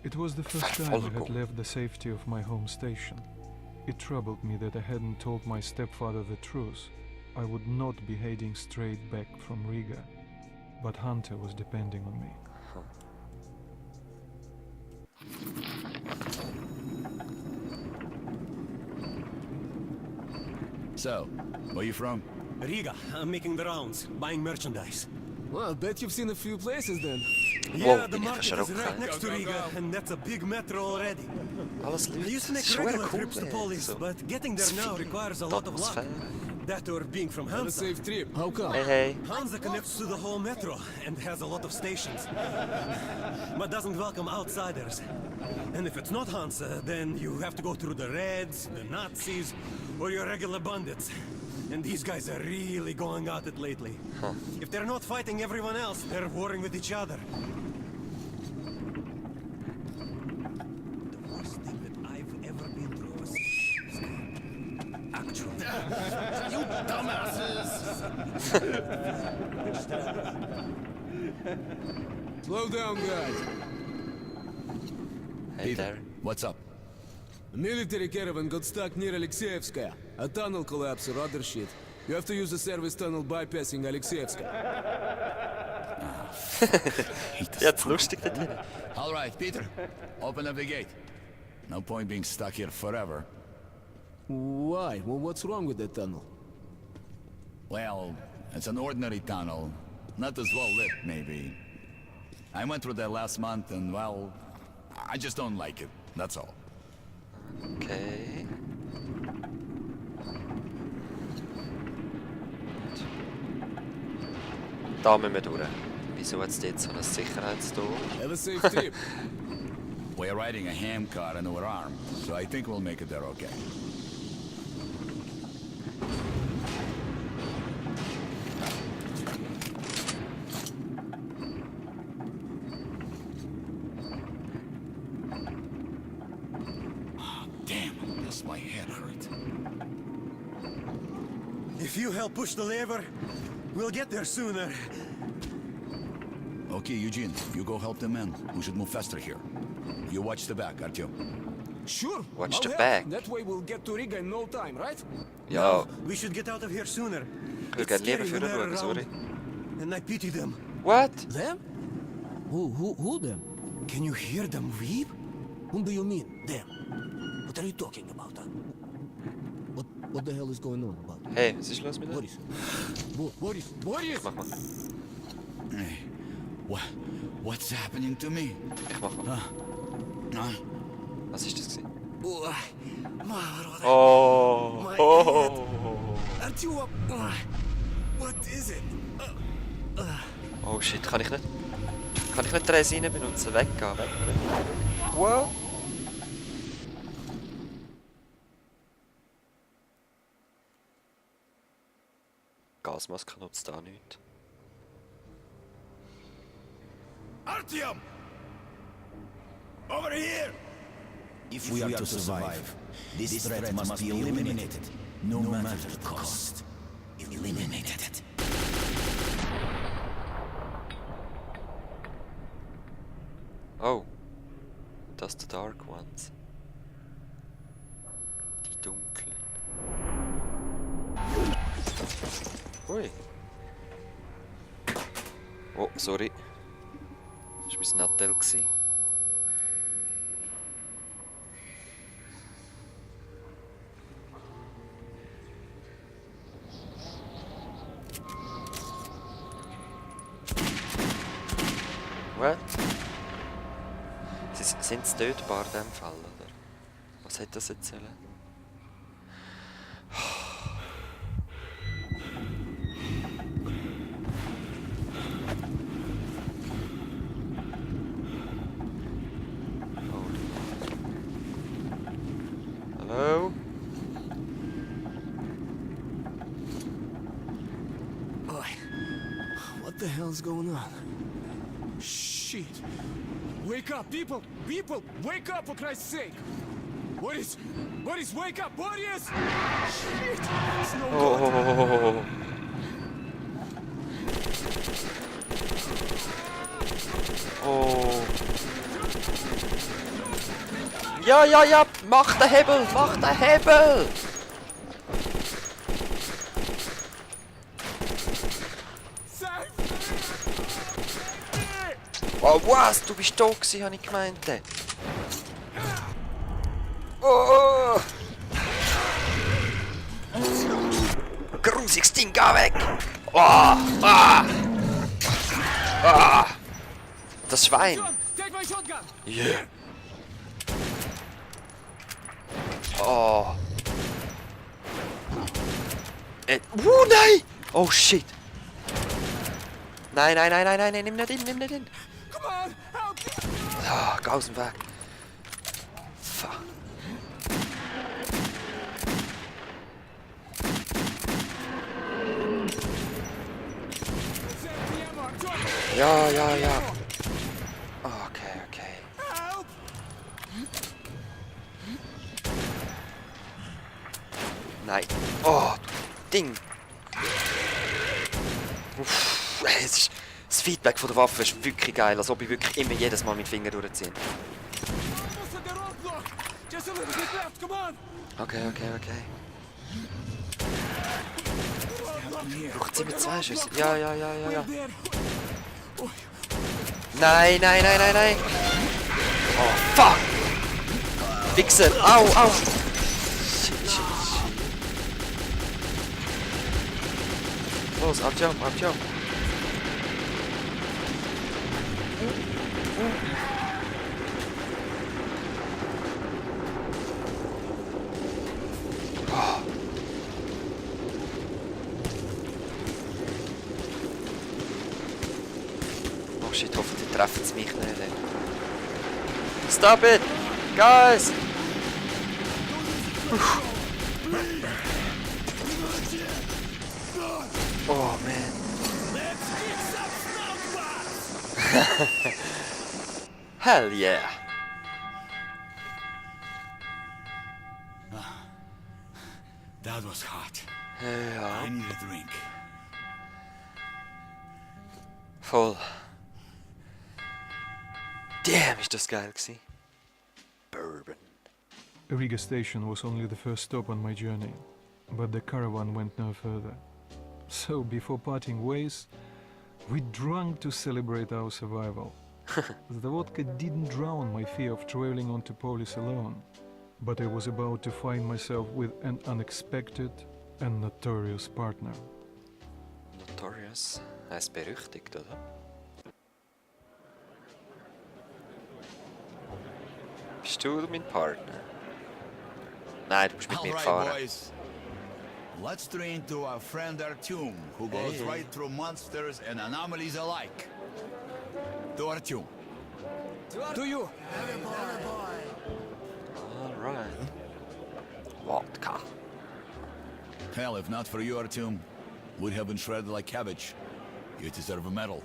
It was the first time I had left the safety of my home station. It troubled me that I hadn't told my stepfather the truth. I would not be heading straight back from Riga, but Hunter was depending on me. So, where you from? Riga. I'm making the rounds, buying merchandise. Well, I bet you've seen a few places then. Yeah, the market is right next to Riga, and that's a big metro already. Alles I lukt. used to make Zwaar regular cool, trips to Polis, zo. but getting there now requires a lot of luck. That or being from Have a Hansa. safe trip. How come? Hey, hey. Hansa connects to the whole metro and has a lot of stations, but doesn't welcome outsiders. And if it's not Hansa, then you have to go through the Reds, the Nazis, or your regular bandits. And these guys are really going at it lately. If they're not fighting everyone else, they're warring with each other. The worst thing that I've ever been through was... actually... You dumbasses! Slow down, guys. Hey there. What's up? A military caravan got stuck near Alexeyevskaya. A tunnel collapsed or other shit. You have to use the service tunnel bypassing Alexeyevskaya. Ja, het is lustig dit hier. All right, Peter. Open up the gate. No point being stuck here forever. Why? Well, what's wrong with that tunnel? Well, it's an ordinary tunnel. Not as well lit, maybe. I went through there last month and, well, I just don't like it. That's all. Okay. Da müssen wir durch. Wieso hat es jetzt so ein Sicherheitstor? Have a safe trip. We're riding a ham car and we're armed, so I think we'll make it there okay. Damn, this my head hurt. If you help push the lever, we'll get there sooner. Okay, Eugene, you go help the men. We should move faster here. You watch the back, Artyom. Sure. Watch I'll the help. back. That way we'll get to Riga in no time, right? Ja, We should get out of here sooner. ich will gerne lieber führen schauen, sorry. And I pity them. What? Them? Who them? Can you hear them weep? Whom do you mean, them? What are you talking about? Huh? What the hell is going on about? Hey, was ist los mit dir? Boris. Boris! Mach mal. Hey, what's happening to me? Ich mach mal. Huh? Was ist das gewesen? Oh. Oh! Oh! Artyom, what is it? Oh shit, kann ich nicht die Resine benutzen? Weggehen. Wow! Gasmaske nutzt da nichts. Artyom! Over here! If we are to survive, this threat must be eliminated, no matter the cost. Eliminated it. Oh, das die Dark Ones. Die dunklen. Ui. Oh, sorry. Das war mein Nattel. What? Sind sie tötbar in diesem Fall, oder? Was hat das erzählen? Hallo? Boy, what the hell's going on? Shit! Wake up, people! People! Wake up, for Christ's sake! Boris! Boris, wake up! Boris! Shit! It's no good! Oh! Oh! Ja, ja, ja! Mach den Hebel! Mach den Hebel! Oh, was? Du bist da gewesen, habe ich gemeint. Oh! Grusiges Ding, geh weg! Oh! Ah! Ah! Das Schwein! Yeah. Oh! Nein! Oh shit! Nein, nein, nein, nein, nein, nimm nicht hin, nimm nicht hin! Ah, geh aus dem Weg! Fuck! Ja, ja, ja. Okay, okay. Nein. Oh, du Ding. Uff, das Feedback von der Waffe ist wirklich geil, als ob ich wirklich immer jedes Mal mit Finger durchziehe. Okay, okay, okay. Braucht sie mit 2 Schüssen? Ja, ja, ja, ja, ja. Nein, nein, nein, nein, nein. Oh, fuck. Wichser. Au, au. Shit, shit, shit. Los, abjump, abjump. Oh shit, hoffentlich treffen sie mich nicht. Stop it! Guys! Oh man. Hell yeah! That was hot. Ja, I need a drink. voll. Damn, ist das geil gewesen. Bourbon. Riga station was only the first stop on my journey, but the caravan went no further. So, before parting ways, we drank to celebrate our survival. The vodka didn't drown my fear of traveling on to Polis alone, but I was about to find myself with an unexpected and notorious partner. Notorious? Heißt berüchtigt, oder? Bist du mein Partner? Nein, du musst mit mir fahren. Boys. Let's train to our friend Artyom, who goes Hey. right through monsters and anomalies alike. To Artyom. To you. Alright. Vodka. Hell, if not for you, Artyom, we'd have been shredded like cabbage. You deserve a medal.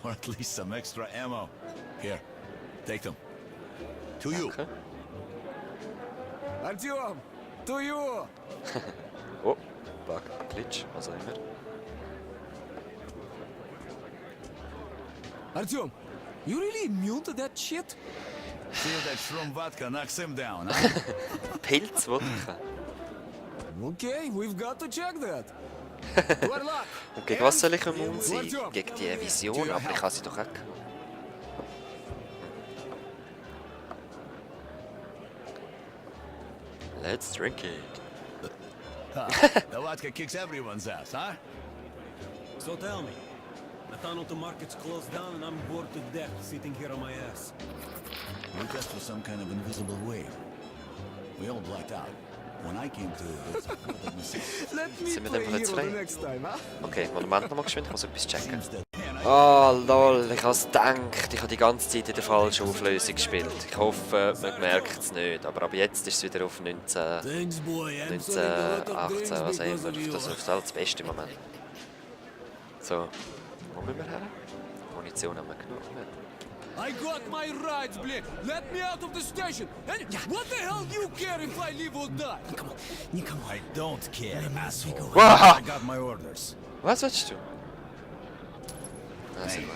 Or at least some extra ammo. Here, take them. To you. Okay. Artyom, to you. Oh, Bug, Glitch, was auch immer. Artyom, you really immune to that shit? See if that shroom vodka knocks him down, huh? Pilzwodka. Okay, we've got to check that. Good luck. Und gegen was soll ich immun sein? Gegen die Vision, aber ich kann sie doch auch. Let's drink it. The vodka kicks everyone's ass, huh? So tell me, the tunnel to market's closed down and I'm bored to death sitting here on my ass. We just for some kind of invisible wave. We all blacked out. When I came to, it's a good mistake. Let me Sind wir play dann wieder hero zwei? the next time, huh? Okay, Moment nochmal geschwind, ich muss etwas checken. Seems that Oh lol, ich hab's gedacht, ich habe die ganze Zeit in der falschen Auflösung gespielt. Ich hoffe, man merkt es nicht, aber ab jetzt ist es wieder auf 19, Thanks, boy. 19 18, was auch immer. Das ist halt das Beste im Moment. So, wo müssen wir her? Munition haben wir genug. I got my rights, blin. Let me out of the station. And what the hell do you care if I live or die? I don't care, asshole. Wow. I got my orders. Was willst du? Ah, sehr gut.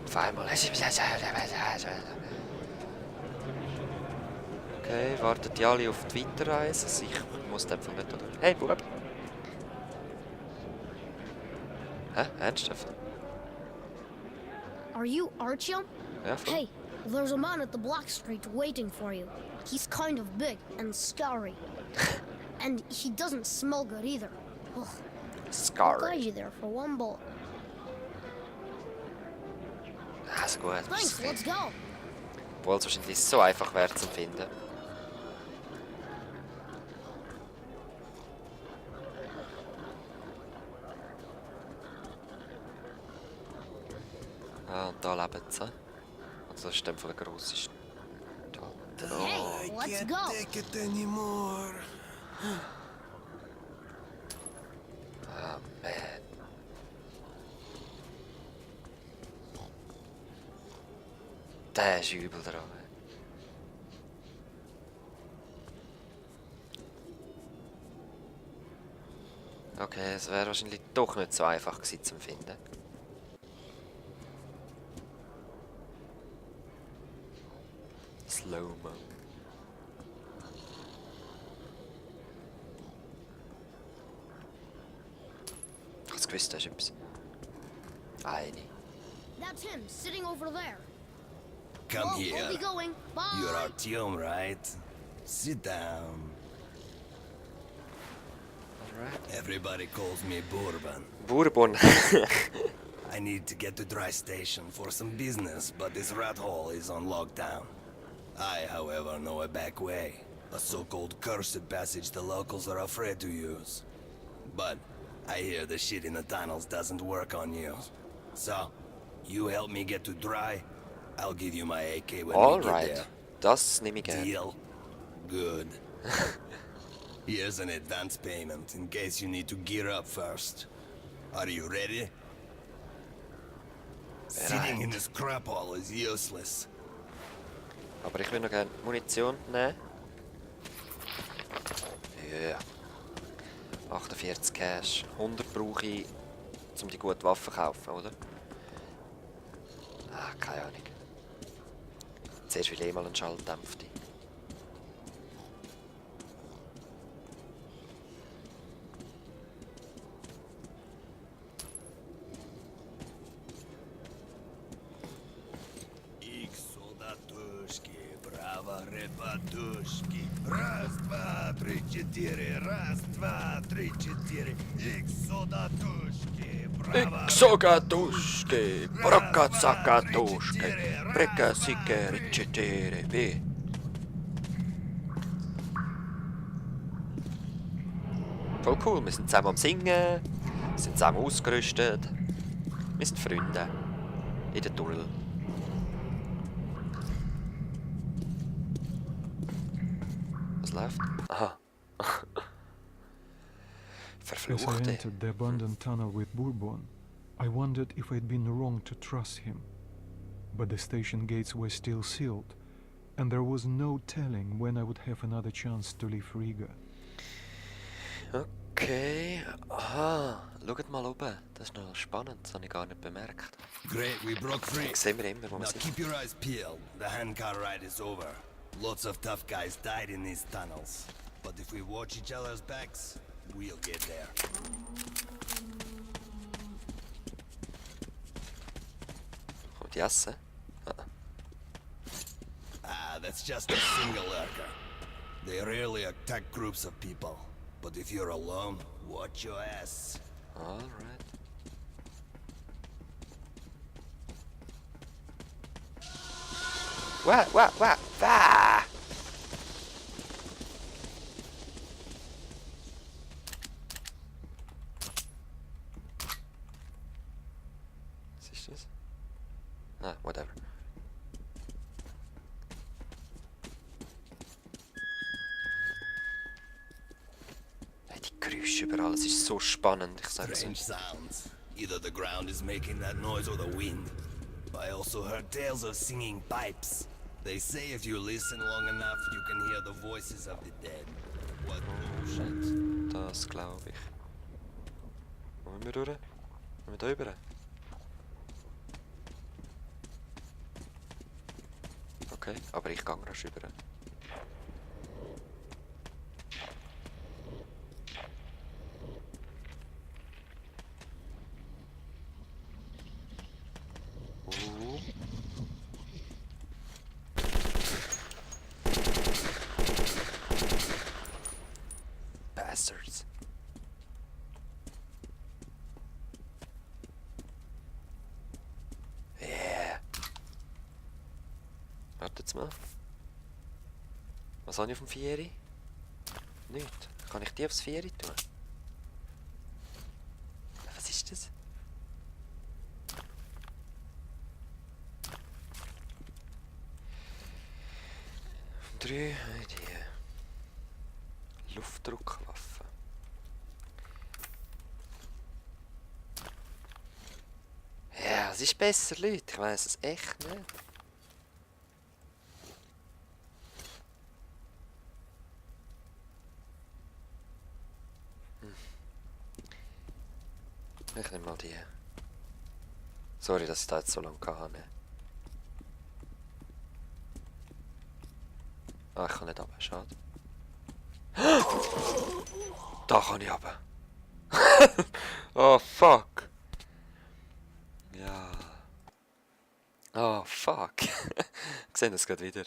Auf einmal. Okay, warten die alle auf die Weiterreise? Also ich muss einfach nicht, oder? Hey, Bub! Hä? Ernsthaft? Are you Artyom? Ja, voll. Hey, there's a man at the Black Street waiting for you. He's kind of big and scary. And he doesn't smell good either. Ugh. I'll Scary. guide you there for one bullet. Also gut. Thanks, let's go. Obwohl es wahrscheinlich so einfach wäre zu finden. Ah, und da leben sie. Also das ist dann von der grossen Stadt. Hey, let's go. Take it anymore. Ah, man. Der ist übel dran. Okay, es wäre wahrscheinlich doch nicht so einfach gewesen zu finden. Slow-mo. Ich hab's gewusst, da ist etwas. Eine. That's him, sitting over there. Come Well, I'll here. be going. Bye. You're Artyom, right? Sit down. Alright. Everybody calls me Bourbon. Bourbon. I need to get to Dry Station for some business, but this rat hole is on lockdown. I, however, know a back way. A so-called cursed passage the locals are afraid to use. But I hear the shit in the tunnels doesn't work on you. So, you help me get to Dry, I'll give you my AK when we get Alright. there. Das nehme ich gerne. Deal? Good. Here's an advance payment in case you need to gear up first. Are you ready? Sitting in this crap hole is useless. Aber ich will noch gerne Munition nehmen. Ja. 48 Cash. 100 brauche ich, um die gute Waffe zu kaufen, oder? Ah, keine Ahnung. Zuerst will ich mal einen Schalldämpfte. Раз, два, три, четыре. Раз, два, три, четыре. Иксодатушки. Xogatushke, Brokazakatushke, Brekasike, Richetere, B. Voll cool, wir sind zusammen am Singen, wir sind zusammen ausgerüstet. Wir sind Freunde. In der Tunnel. Was läuft? Aha. As I Verfluchte. entered the abandoned tunnel with Bourbon, I wondered if I'd been wrong to trust him. But the station gates were still sealed, and there was no telling when I would have another chance to leave Riga. Okay. Aha. Schaut mal oben. Das ist noch spannend. Das habe ich gar nicht bemerkt. Great, we broke free. Das sehen wir immer, wo wir Now sind. keep your eyes peeled. The handcar ride is over. Lots of tough guys died in these tunnels. But if we watch each other's backs, we'll get there. Kommt die Essen? Ah, that's just a single lurker. They rarely attack groups of people. But if you're alone, watch your ass. Alright. What? Ah! Was ist das? Ah, whatever. Hey, die Geräusche überall, es ist so spannend, ich sag's Strange euch. sounds. Either the ground is making that noise or the wind. I also heard tales of singing pipes. They say if you listen long enough, you can hear the voices of the dead. What bullshit. Das glaube ich. Wo müssen wir durch? Wollen wir da rüber? Okay, aber ich gehe rasch rüber. Bastards. Yeah. Wartet mal. Was habe ich auf dem Vieri? Nicht. Kann ich die aufs Vieri tun? Was ist das? Drei die Luftdruckwaffe. Ja, es ist besser, Leute. Ich weiss es echt nicht. Ich nehme mal die. Sorry, dass ich da jetzt so lange hatte. Ah, ich kann nicht runter, schade. Da kann ich runter. Oh, fuck. Ja. Oh, fuck. Ich sehe das gerade wieder.